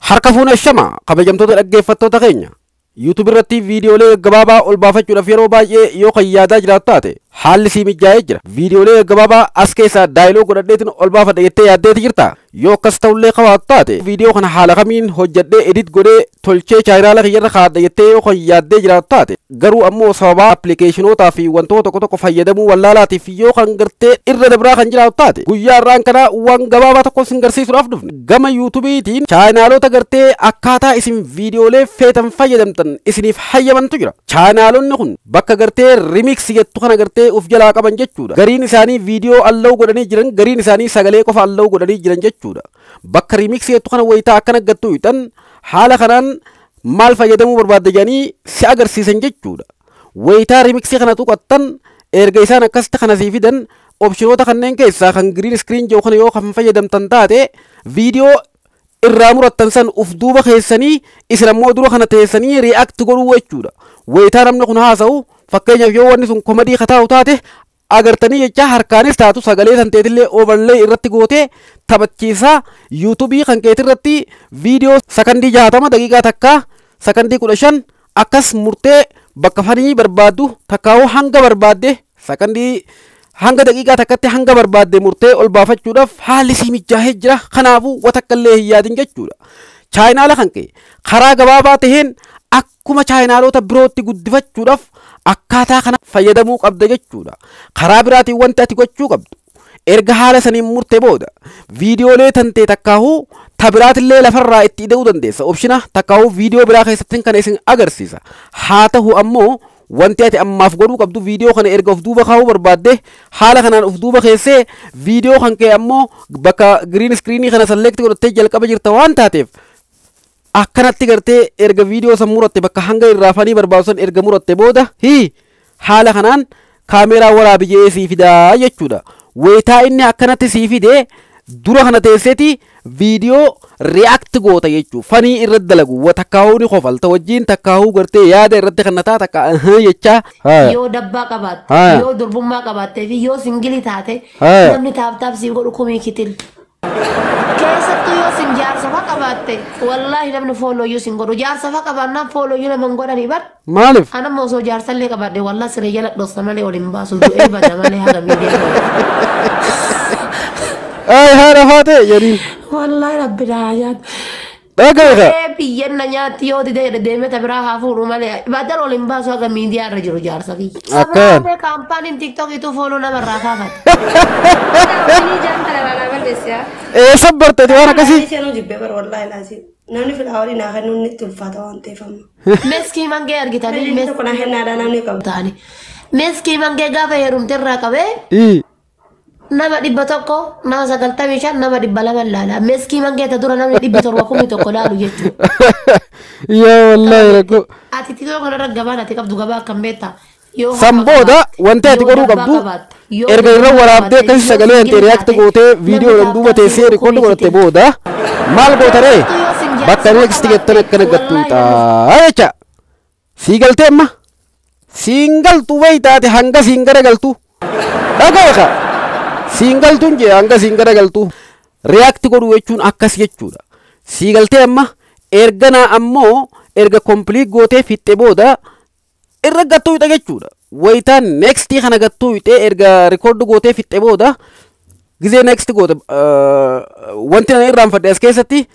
Harka fuuna shama kabajamtoota dhaggeeffattoota keenya. YouTube irratti viidiyoolee gabaabaa ol baafachuudhaaf yeroo baay'ee yoo kan yaadaa jiraattu taate haalli sii mijaa'ee jira. Viidiyoolee gabaabaa as keessaa dialogue godhadheetiin ol baafadha jettee yaaddeeti jirta. Yoo akkas ta'ullee qabaattu taate, viidiyoo kana haala kamiin hojjedhee, edit godhee, tolchee chaayinaala kiyyarra kaa'adha jettee yoo kan yaaddee jiraattu taate, garuu ammoo sababaa appilikeeshinootaa fi wantoota tokko tokko fayyadamuu wallaalaatiif yoo kan gartee irra dabraa kan jiraattu taate, guyyaa irraan kana waan gabaabaa tokko isin garsiisuudhaaf dhufne. Gama YouTubeiitiin chaayinaalota gartee akkaataa isin viidiyoolee feetan fayyadamtan isiniif hayyamantu jira. Chaayinaalonni kun bakka gartee remix jettu kana gartee uf jalaa qaban jechuudha. Gariin isaanii viidiyoo allow godhanii jiran, gariin isaanii sagalee qofa allow godhanii jiran jechuudha. Bakka remix jettu kana wayitaa akkana gattu hiixan, haala kanaan maal fayyadamuu barbaadda jedhanii si agarsiisan jechuudha. Wayitaa remixii kana tuqattan, erga isaan akkasitti kana sii fidan, optionoota kanneen keessaa kan green screen jedhu kana yoo kan fayyadamtan taate, viidiyoo irraa murattan san uf duuba keessanii, isin ammoo dura kana teessanii react godhuu jechuudha. Wayitaa namni kun haasa'u, fakkeenyaaf yoo wanni sun comedy kataa'u taate agartanii jecha, harkaanis taatu sagalee san teetillee overlay irratti gootee taphachiisaa YouTubeii kan keetirratti viidiyoo sakandii 60, daqiiqaa 1, sakandii 15 akkas murtee, bakka funny barbaaddu takkaa'uu hanga barbaadde, sakandii hanga daqiiqaa 1tti hanga barbaadde murtee ol baafachuudhaaf haalli sii mijaa'ee jira. Kanaafuu watakkallee hin yaadin jechuudha. Chaayinaala kan kee karaa gabaabaa taheen akkuma chaayinaalota birootti guddifachuudhaaf akkaataa kana fayyadamuu qabda jechuudha. Karaa biraatiin wanti ati gochuu qabdu, erga haala saniin murte booda, viidiyoolee tantee takkaahuu ta biraatillee lafarraa itti ida'uu dandeessa. Optiona takkaahuu viidiyoo biraa keessatti kana isin agarsiisa. Haa ta'u ammoo wanti ati ammaaf godhuu qabdu, viidiyoo kana erga of duuba kaa'uu barbaadde, haala kanaan of duuba keessee, viidiyoo kan kee ammoo bakka green screenii kana select godhattee jalqaba jirta waan taateef, akkanatti gartee erga viidiyoo san muratte, bakka hanga irraa funny barbaadu san erga muratte booda, hi haala kanaan kaameeraa waraabi sii fidaa jechuudha. Wayitaa inni akkanatti sii fidee, dura kana teesseeti viidiyoo react goota jechuu, funny irratti dalagu, takkaahuu ni kofalta wajjiin, takkaahuu gartee yaada irratti kannataa takka jechaa. Yoo dabbaa qabaatte, yoo durbummaa qabaattee fi yoo single taate, namni tap tap sii godhu kumii kitil. Keessattuu yoo sin jaarsa fa qabaatte, wallaahi namni followyyuu sin godhu. Jaarsa fa qabaannaan followyyuu nama hin godhanii bar. Maaliif? Anamma osoo jaarsallee qabaadhe, wallaahi siree jala dhossa malee ol hin baasu, du'ee bada malee haga miidiyaa. Ay, haadha faate jedhiin. Wallaahi rabbi daa nyaatu. Dhagayeeka. Ee, biyyan na nyaatti yoo dide deemee ta biraa haa fuudhu malee badal ol hin baasu haga miidiyaa irra jiru jaarsa kiyya. Akkaan. Sababa kaampaaniin TikTokiitu follow namarraa kaafate. Inni jaan kana balaa balleessiyaa. Eessa barteeti waan akkasii? Isheen jibbee bara, wallaahi laasii. Namni flowerii naa kennuun itti ulfaata waan ta'eef amma. Meskii mangee argitanii? Inni tokko naa kennaadhaa namni qabu. Ta'ani. Meskii mangee gaafa heerumte irraa qabee Ii. nama 100, nama 95, nama 200 ilaala. Meskii mangee ta dura namni 700, 1000 laalu jechuudha. Yaa wallaahi rakkoo. Ati TikTok kanarra gabaan ati qabdu gabaa akkam beektaa? Yoo San hafa booda qabaatte, wanti ati yoo godhuu dabbaa qabdu, qabaatte, yoo erga irra durbummaa waraabdee qabaatte, akkasi yoo sagalee single hantee react taate, gootee namni viidiyoodhaan duuba tap tap sii teessee godhu record kumii godhatte kitil. booda maal gootaree, Yoo sin bakka jaarsa next jettan akkana gattu wallaahi ta'a jecha. Sii galtee amma? Siin galtu wayi taate hanga siin gara galtu. Dhagayeeka. Siin galtuun jee hanga siin gara galtu. React godhuu jechuun akkas jechuudha. Sii galtee amma? Erganaa ammoo erga complete gootee fixxe booda irra gattuu hixa jechuudha. Wayitaan next kana gattuu hixee, erga record gootee fixxe booda, gizee next goote, wanti ani irraanfadhe as keessatti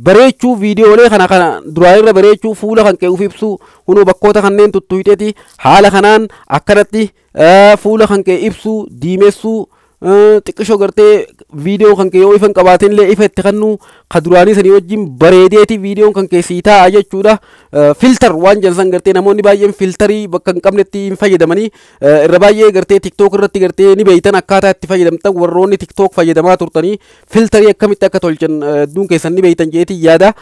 bareechuu viidiyoolee kana duraa irra bareechuu, fuula kan kee uf ibsuu, kunoo bakkoota kanneen tuttuqxeeti haala kanaan akkanatti fuula kan kee ibsuu, diimessuu, xiqqishoo gartee viidiyoo kan kee yoo ifa hin qabaatin illee ifa itti kennu, ka duraanii sanii wajjin bareedeeti viidiyoon kan kee sii taa'a jechuudha. Filter waan jedhan gartee namoonni baay'een filterii bakka hin qabnetti hin fayyadamanii. Irra baay'ee gartee TikTok irratti gartee ni beeytan akkaataa itti fayyadamtan. Warroonni TikTok fayyadamaa turtanii filterii akkamitti akka tolchan hedduun keessan ni beeytan jeetii yaada.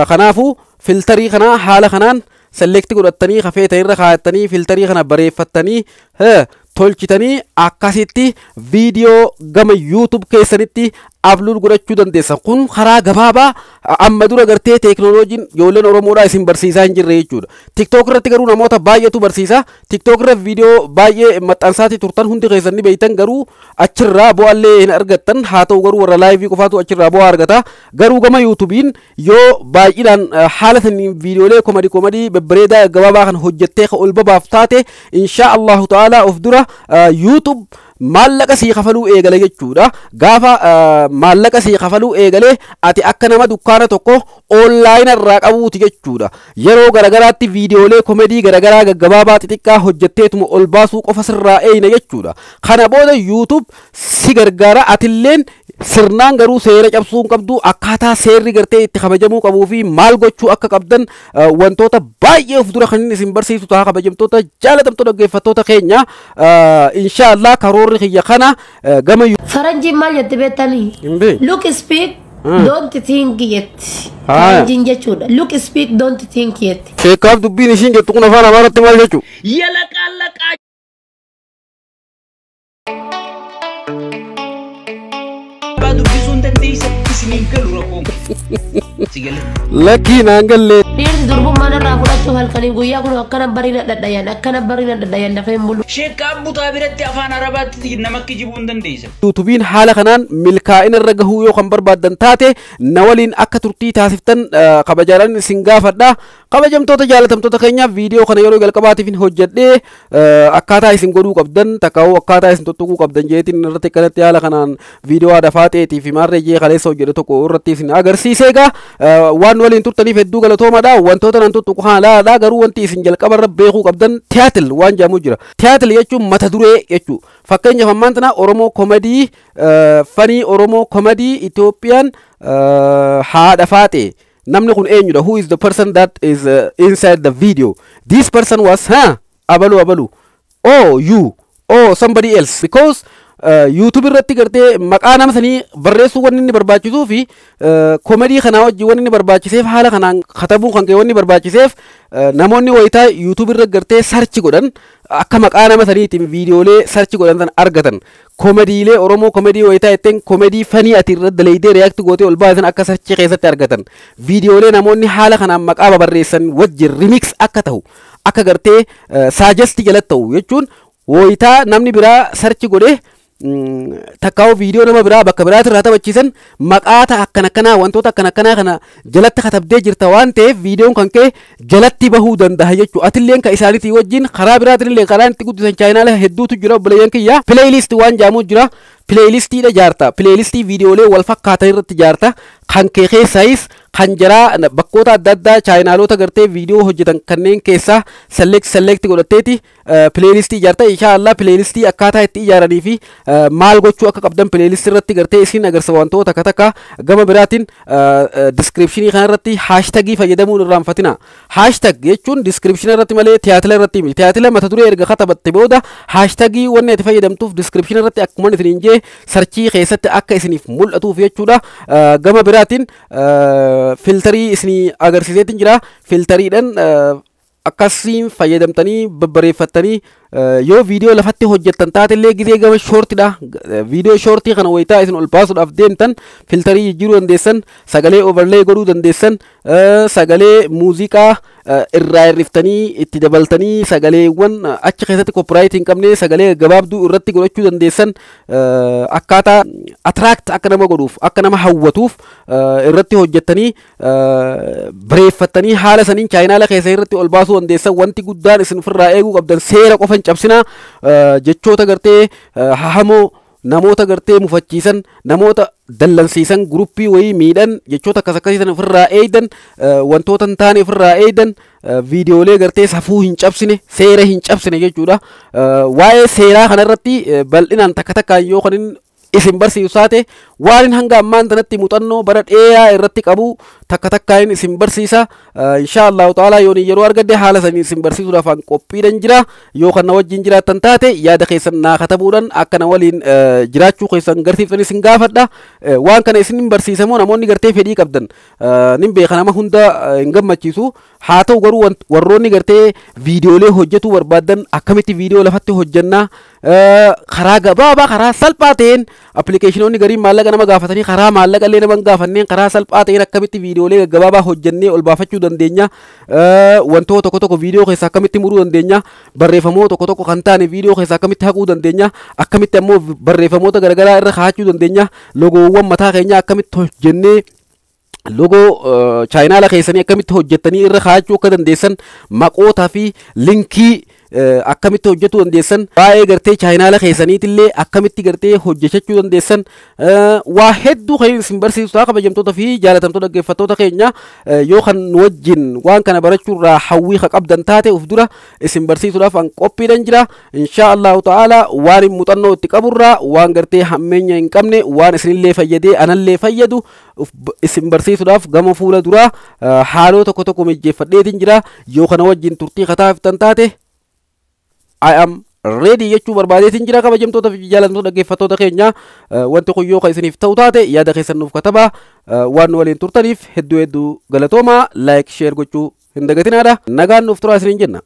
Kanaafuu filterii kana haala kanaan select godhattanii, kafee ta'e irra kaa'attanii, filterii kana bareeffattanii tolchitanii, akkasitti viidiyoo gama YouTube keessanitti Upload godhachuu dandeessa. Kun karaa gabaabaa amma dura gartee teeknooloojiin ijoolleen Oromoodhaa isin barsiisaa hin jirre jechuudha. TikTok irratti garuu namoota baay'eetu barsiisa. TikTok irra viidiyoo baay'ee maxxansaatii turtan hundi keessan ni beektan, garuu achirraa bu'aallee hin argattan. Haa ta'u garuu warra live qofaatu achirraa bu'aa argata. Garuu gama YouTubeiin yoo baay'inaan haala saniin viidiyoolee comedy comedy babbareedaa gabaabaa kan hojjettee ka ol babaaf taate, insha Allahu ta'ala of dura YouTube maallaqa sii kafaluu eegale jechuudha. Gaafa maallaqa sii kafaluu eegale, ati akka nama dukkaana tokko online irraa qabuuti jechuudha. Yeroo garagaraatti viidiyoolee comedy garagaraa gaggabaabaa xixiqqaa hojjetteetuma ol baasuu qofa sirraa eeyna jechuudha. Kana booda YouTube si gargaara. Atilleen sirnaan garuu seera cabsuu hin qabdu. Akkaataa seerri gartee itti kabajamuu qabuu fi maal gochuu akka qabdan wantoota baay'ee of dura kan inni isin barsiisu ta'a, kabajamtoota jaalatamtoota dhaggeeffattoota keenya. Inshaallah karoorri kiyya kana gama Faranjiin maal jette beektanii? Hin beeku. "Look, speak, don't think" jetti. Haa. Faranjiin jechuudha. "Look, speak, don't think" jetti. Sheekaaf dubbiin ishiin jettu kun afaan Amaaraatti maal jechuu? የለቃለቃ dubbisuu hin dandeessa isiniin galu rakkoon si galee. Lakkii naan gallee. Dhiirri durbummaan irraa fudhachuuf halkanii guyyaa kun akkana bariina dhadhayan, akkana bariina dhadhayan, dafee hin bulu. Sheekkaa butaa biratti afaan Arabaatti nama kijibuu hin dandeessa. YouTubeiin haala kanaan milkaa'ina irra gahuu yoo kan barbaaddan taate, na waliin akka turtii taasiftan kabajaadhaan isin gaafadha. Kabajamtoota jaalatamtoota keenya, viidiyoo kana yeroo jalqabaatiif hin hojjedhee akkaataa isin godhuu qabdan takkaa'uu akkaataa isin tuttuquu qabdan jeetiin irratti akkanatti haala kanaan viidiyoo haadha faaxeetii fi maarree jee kaleessa hojjedhe tokko irratti isin agarsiise. Egaa waan waliin turtaniif hedduu galatoomadha. Wantoota nan tuttuqu haalaadha, garuu wanti isin jalqaba irra beekuu qabdan title waan jedhamu jira. Title jechuun mata duree jechuudha. Fakkeenyaaf ammaan tana Oromoo comedy, funny Oromoo comedy Itoophiyaan haadha faaxee, namni kun eenyudha? Who is the person that is inside the video? This person was, huh, abalu abalu, oh, you, oh, somebody else, because YouTube irratti gartee maqaa nama sanii barreessuu wanni inni barbaachisuu fi comedy kanaa wajjin wanni inni barbaachiseef, haala kanaan katabuu kan kee wanni barbaachiseef, namoonni wayitaa YouTube irra gartee search godhan akka maqaa nama saniitiin viidiyoolee search godhan san argatan. Comedylee Oromoo comedy wayitaa ittiin comedy funny ati irra dalaydee react gootee ol baasan akka search keessatti argatan, viidiyoolee namoonni haala kanaan maqaa babarreessan wajjin remix akka ta'u, akka gartee suggest jalatti ta'u jechuun, wayitaa namni biraa search godhee takkaa'u viidiyoo nama biraa bakka biraatti irraa taphachiisan, maqaata akkan akkanaa, wantoota akkan akkanaa kana jalatti katabdee jirta waan ta'eef, viidiyoon kan kee jalatti bahuu danda'a jechuudha. Atilleen ka isaaniitii wajjin karaa biraatiin illee karaan itti guddisan channela hedduutu jira, obboleeyyan kiyya. Playlist waan jaamu jira. Playlistiidha jaarta. Playlistii viidiyoolee wal fakkaatan irratti jaarta. Kan kee keessaayis kan jaraa bakkoota adda addaa channelota gartee viidiyoo hojjetan kanneen keessaa select select godhatteeti playlistii ijaarta. Insha Allah playlistii akkaataa itti ijaaranii fi maal gochuu akka qabdan playlistii irratti gartee isin agarsiisa wantoota takka takka. Gama biraatiin descriptionii kana irratti hashtagii fayyadamuun irraanfatina. Hashtag jechuun descriptionii irratti malee title irratti miti. Title mata duree erga katabatte booda hashtagii wanni ati fayyadamtuuf descriptionii irratti akkuma isiniin jee searchii keessatti akka isiniif mul'atuuf jechuudha. Gama biraatiin filterii isinii agarsiiseetiin jira. Filteriidhaan akkasiin fayyadamtanii babbareeffattanii yoo viidiyoo lafatti hojjettan taatellee gizee gama shortidha. Viidiyoo shortii kana wayitaa isin ol baasuudhaaf deemtan filterii jijjiiruu dandeessan, sagalee overlay godhuu dandeessan, sagalee muuziqaa irraa hir'iftanii itti dabaltanii, sagaleewwan achi keessatti copyright hin qabne sagalee gabaabduu irratti godhachuu dandeessan, akkaataa attract akka nama godhuuf, akka nama hawwatuuf irratti hojjettanii bareeffattanii haala saniin channela keessa irratti ol baasuu dandeessan. Wanti guddaan isin ofirraa eeguu qabdan, seera qofa hin cabsinaa. Jechoota gartee hahamoo, namoota gartee mufachiisan, namoota dallansiisan, groupii wayii miidhan, jechoota akkas akkasiisan ofirraa eeydan, wantoota hin taane ofirraa eeydan, viidiyoolee gartee safuu hin cabsine, seera hin cabsine jechuudha. Waa'ee seeraa kanarratti bal'inaan takka takkaan yoo kan isin barsiisu taate, waan hanga ammaan tanatti muuxannoo bara dheeraa irratti qabu Takka takkaan isin barsiisa, insha Allahu ta'ala. Yoon yeroo argadde haala sanii isin barsiisuudhaaf an qophiidhan jira. Yoo kan na wajjin jiraattan taate, yaada keessan naa katabuudhaan akka na waliin jiraachuu keessan garsiiftan isin gaafadha. Waan kana isin barsiisamoo namoonni gartee fedhii qabdan nin beeka, nama hunda hin gammachiisu. Haa ta'u garuu, warroonni gartee viidiyoolee hojjetuu barbaadan, akkamitti viidiyoo lafatti hojjannaa karaa gabaabaa, karaa salphaa ta'een, appilikeeshinoonni gariin maallaqa nama gaafatanii, karaa maallaqa illee nama hin gaafanneen, karaa salphaa ta'een akkamitti viidiyoolee gaggabaabaa hojjannee ol baafachuu dandeenya, wantoota tokko tokko viidiyoo keessaa akkamitti muruu dandeenya, barreeffamoota tokko tokko kan taane viidiyoo keessaa akkamitti haquu dandeenya, akkamitti ammoo barreeffamoota garaagaraa irra kaa'achuu dandeenya, logoowwan mataa keenyaa akkamitti hojjennee, logoo chaayinaala keessanii akkamitti hojjettanii irra kaa'achuu akka dandeessan, maqootaa fi linkii akkamitti hojjechuu dandeessan, waa'ee gartee chaayinaala keessaniitillee akkamitti gartee hojjechuu dandeessan, waa hedduu kan isin barsiisu ta'a. Kabajamtoota fi jaalatamtoota dhaggeeffattoota keenya, yoo kan nu wajjin waan kana barachuurraa hawwii ka qabdan taate, uf dura isin barsiisuudhaaf an qophiidhan jira, insha Allahu ta'ala. Waan hin muuxannoo itti qaburraa, waan gartee hammeenya hin qabne, waan isinillee fayyadee anallee fayyadu isin barsiisuudhaaf gama fuula duraa haaloo tokko tokko mijjeeffadheetiin jira. Yoo kana wajjin turtii kataaftan taate, I am ready jechuu barbaadeetiin jira. Kabajamtoota fi jaallatamtoota dhaggeeffattoota keenya, wanti kun yoo kan isiniif ta'u taate, yaada keessan nuuf katabaa. Waan nu waliin turtaniif hedduu hedduu galatoomaa. Like, share gochuu hin dagatinaadha. Nagaan nuuf turaa isiniin jenna.